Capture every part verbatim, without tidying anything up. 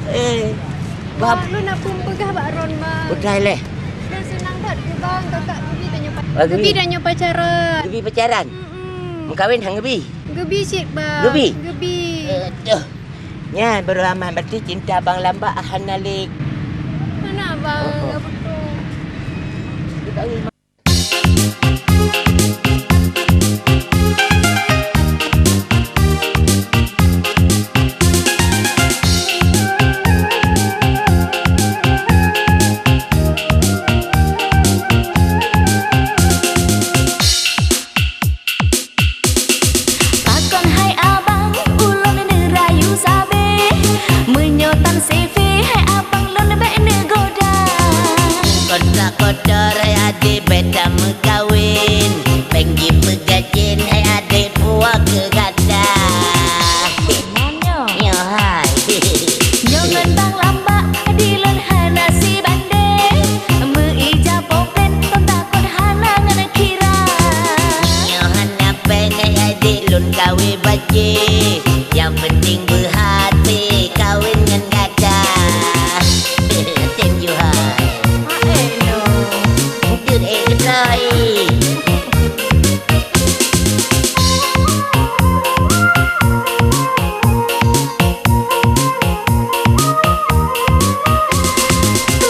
Eh, Bang, bab lôn na peue peugah bak droen, Bang. Peugah lé. Lôn seunang that keu Bang, kakak geubi tanyoe pa-, ah, geubi. Geubi tanyoe pacaran. Geubi pacaran? Mm-mm. Meukawen han geubi? Geubi cit, Bang. Geubi? Geubi. Eh, tuh. Nyan baru aman, berarti cinta Bang lambak hana lé. Hana, Bang, oh, oh, nggak betul. Pakon hai abang, ulôn neurayu sabe. Meunyoe tan C V, hai abang lôn bèk neugoda. Kontrak kotor hai adék bèk tameukawen. Péng jipeugajen hai adék puwoe keu gata. Nyoe hai. Nyoe ngon Bang Lambak, di lôn hana sibandeng. Meuija poh plen, kon takot hana ngon kira. Nyoe hana péng hai adék lôn kawen bajèe. Nyang penting beuhati kawen ngon gata. Tem ju hai. Aduh, eh, geutôi.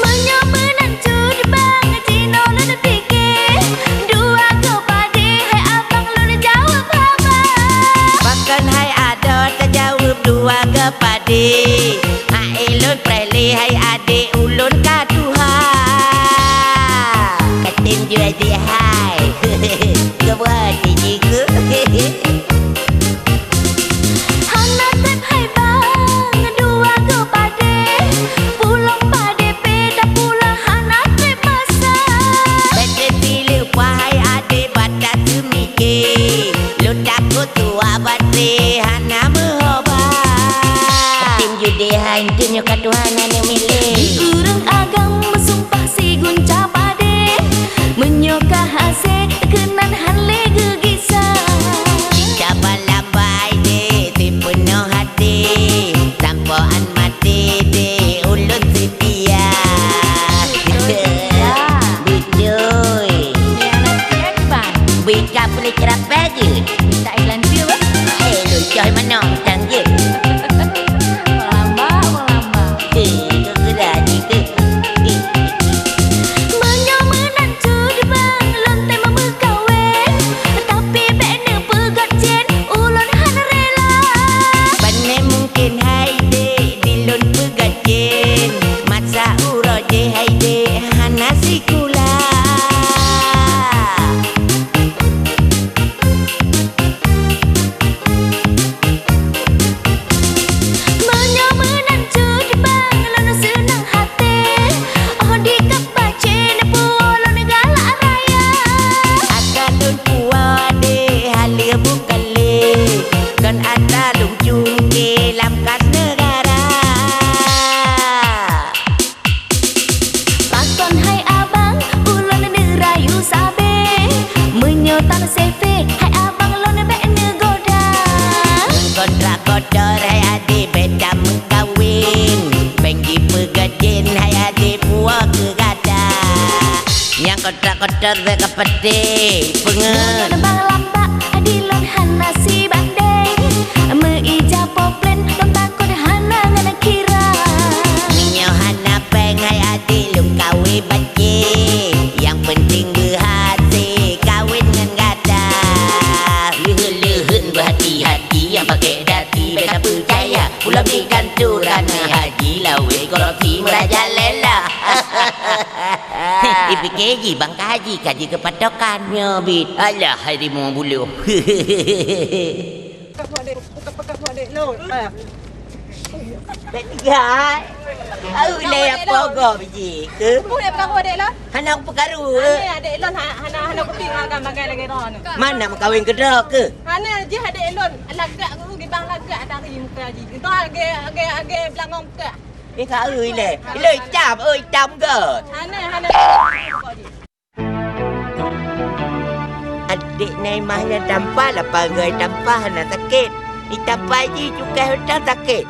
Meunyoe meunan cut bang, jinoe lôn pike, dua keuh padé hai abang lôn jaweueb haba. Pakon hai adoe tajaweueb dua keuh padé? Hai lôn preh lé hai adék ulôn ka tuha. Katem jue deh hai. Keubuat jih keuh. Hana trép hai bang, dua keuh padé. Pulong padé pih tapula hana trép masa. Bèk trép piléh upah hai adék bak taseumiké. Lôn takot tuha batré hana meuhoba. Tem judeh hai, enteuk nyoe ka tuha na neumiléh. Di ureueng agam meusumpah sigunca padé. Meunyoe ka hase keunan han lé geugisa. Cinta balambai deh, sipeunoh até. Sampoe án maté deh, ulôn seutia. Beutôi. Bika peuleueh ceurapah jeuet. Minta iklan jeuet, weh. Eh, lôn coh manoe mantong jeuet. Lamba, lamba. Eh, keu geura jih teuh. Eh. Meunyoe meunan cut bang, lôn tem meumeukawen, tapi bèk neupeugöt jén, ulôn hana rela. Pane mungken hai dek, di lôn peugöt jén, masa uroe jih hai dek hana sikula. Meunyoe meunan cut bang lôn seunang até, oh dikab pacé neupuwoe lôn galak raya. Akan lôn puwoe deh haleue bukalé, kon atra lôn cungké lam kas neugara. Pakon hai abang, ulôn neurayu sabe. Meunyoe tan C V, hai abang lôn bèk neugoda. Ngon kontrak kotor hai adek bèk tameukawen. Péng jipeugöt jén hai adek puwoe keu gata. Nyang kontrak kotor bèk ka peudeh, peungeut. Ngon bang lambak, di lôn hana sibandeng. Meuija poh plen, lôn takot hana ngon kira. Meunyoe hana péng hai adek lôn kawen bajèe, nyang peunteng beuhase kawen ngon gata. Leuheut-leuheut beuhati-hati nyang pakèk dati bèk tapeucaya. Pulo di kantoran haji lawét korupsi meurajalela. Ipike jih bang ka haji ka jikeupatokan nyoe bit. Alah hai rimueng buluh. Peugah adek, peugah, peugah adek lôn. Bèk tinggai. Au lé apa go biji ke? Peue lé peugah adek lôn? Hana peukaru. Hana adek lôn ha-, hana, hana kupi makan makan lagèe droe nyoe. Mana meukawen keudroe ke? Hana jih adek lôn lagak guru gibang lagak dari muka jih. Itu lagèe, lagèe, lagèe beulangong kak. Ni ka ui lé. Lé itam, ui itam ke? Hana, hana. Adek Naimah nyang tampa, lapang geuh tampa hana sakét. Itampa jih cukai hutang sakét.